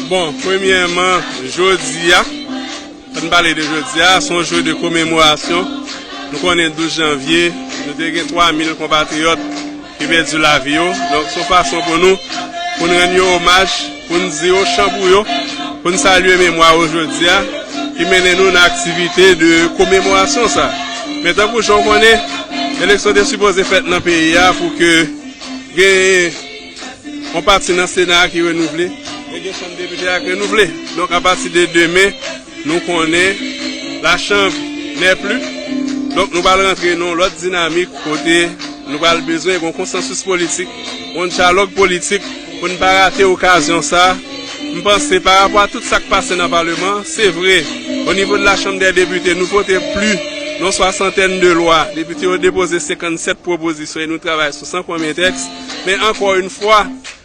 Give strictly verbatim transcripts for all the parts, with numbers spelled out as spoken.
Bon, premyèman, jodi a, fò n pale de jodi a, se yon jou de komemorasyon. Nou konnen douz janvye, nou te gen twa mil konpatriyòt ki pèdi lavi yo. Donk, se yon fason pou nou, pou n rann yo omaj, pou n di yo chanpou yo, pou n salye memwa yo jodi a, ki mennen nou nan aktivite de komemorasyon sa. Men tankou jan w konnen, eleksyon te sipoze fèt nan peyi a pou ke gen yon pati nan Sena a ki renouvle, e gen Chanm Depite a ki renouvle. Donk, apati de demen, nou konnen lachanm nè pli. Donk, nou pral rantre nan yon lòt dinamik kote nou pral bezwen yon konsansis politik, yon dyalòg politik pou n pa rate okazyon sa. M panse, pa rapò a tout sa k pase nan Paleman, se vre, o nivo de la Chanm dè Depite, nou vote plis nan swasantèn de lwa. Depite yo depoze senkannsèt pwopozisyon e nou travay sou san konbyen tèks. Men ankò yon fwa,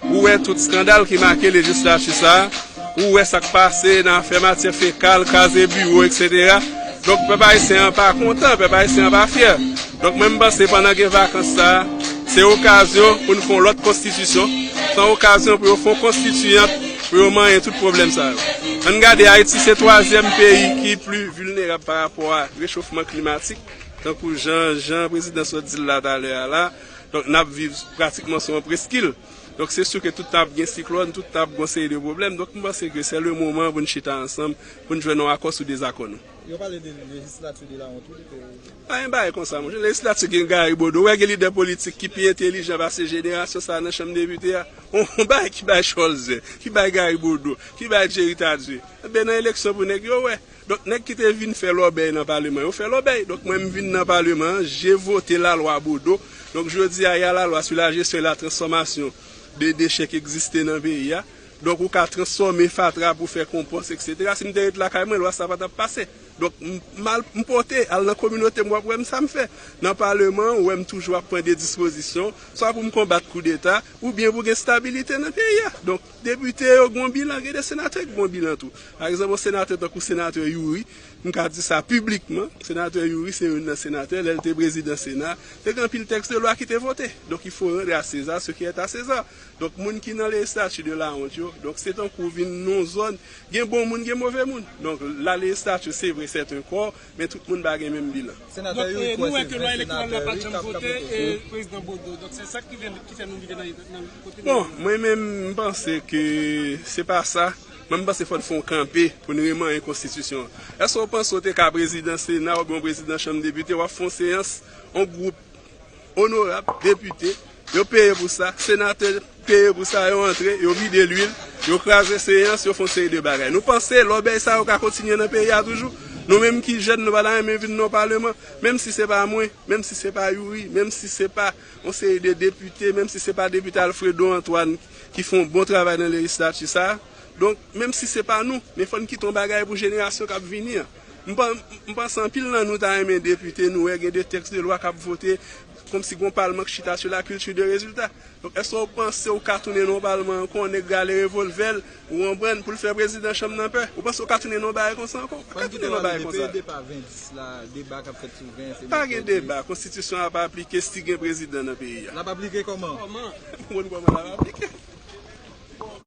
ou wè tout eskandal ki make lejislati sa a, ou wè sa k pase nan afè matyè fekal, kraze biwo, etsetera. Donk, pèp ayisyen an pa kontan, pèp ayisyen an pa fyè. Donk, mwen, m panse pandan gen vakans sa a, se okazyon pou n fè yon lòt konstitisyon, se yon okazyon pou yo fè yon konstitiyant, pou yo manyen tout pwoblèm sa yo. Ann gade, Ayiti se twazyèm peyi ki pli vilnerab pa rapò a rechofman klimatik, tankou jan, jan prezidan sot di l la talè a la. Donk, n ap viv pratikman sou yon preskil. Donk, se si ke tout tan ap gen siklòn, tout tan ap gen yon seri de pwoblèm. Donk, m panse ke se le moman pou n chita ansanm, pou n jwenn yon akò sou dezakò nou. Yo pale de lejislati de la wont, wi, ke Pa gen bagay konsa, monchè. Lejislati gen Gary Bodeau. Ou wè gen lidè politik ki pi entelijan pase jenerasyon sa a nan Chanm Depite a. On, on bagay ki bay Cholzè, ki bay Gary Bodeau, ki bay Jerry Tardieu. Enben, nan eleksyon pou nèg yo, wè. Donk, nèg ki te vin fè lòbèy nan Paleman, yo fè lòbèy. Donk, mwen, m vin nan Paleman an, j'ai voté la loi Bodeau. Donk, jodi a, il y a la loi sur la gestion et la transformation de déchets ki egziste nan peyi a. Donk, ou ka transfòme fatra pou fè konpòs, etsetera. Si m te ret lakay mwen, lwa sa pa t ap pase. Donk, m, m al, m pote, al nan kominote m, w ap wè m sa m fè. Nan Paleman, ou wè m toujou ap pran de dispozisyon, swa pou m konbat koudeta, oubyen pou gen stabilite nan peyi a. Donk, depite yo gen yon bilan, gen de senatè ki gen yon bilan tou. Pa egzanp, yon senatè tankou senatè Youri, m ka di sa piblikman, senatè Youri se youn nan senatè, lè l te prezidan Sena, te gen anpil tèks de lwa ki te vote. Donk, il faut rendre à César ce qui est à César. Donk, moun ki nan lejislati de la wont yo, donk, se tankou w vin nan yon zòn, gen bon moun, gen move moun. Donk, la lejislati, se vre, c'est un corps, men tout moun pa gen menm bilan. Senatè Youri kwè se ven senatè, wi, k ap, k ap vote pou. Bon, mwen menm, m panse ke se pa sa. Mwen, m panse fò n fè yon kanpe pou n remanyen konstitisyon an. Èske w panse w te ka prezidan Sena oubyen w prezidan Chanm Depite, w ap fè yon seyans, yon gwoup onorab, depite, yo peye pou sa, senatè peye pou sa, yo antre, yo vide lwil, yo kraze seyans, yo fè yon seri de bagay. Nou panse lòbèy sa yo ka kontinye nan peyi a toujou? Nou menm ki jèn, nou pa ta renmen vin nan yon paleman, menm si se pa mwen, menm si se pa Youri, menm si se pa yon seri de depite, menm si se pa depite Alfredo Antoine ki fè yon bon travay nan lejislati sa a. Donk, menm si se pa nou, men fò n kite yon bagay pou jenerasyon k ap vini an. M pan-, m panse anpil nan nou ta renmen depite nou wè gen de tèks de lwa k ap vote, kòmsi gen yon palman k chita sou la kilti de rezilta. Donk, èske w panse w ka tounen nan yon palman ankò, yon nèg rale revòlvè l, ou konprann, pou l fè prezidan chanm nan pè? Ou panse w ka tounen nan yon bagay konsa ankò? Ou pa ka tounen nan yon bagay konsa. Peye depa ven dis la, deba k ap fèt sou ven, se mèkredi. Pa gen deba, konstitisyon an ap aplike si gen prezidan nan peyi a. L ap aplike kòman? Ou konprann kòman l ap aplike?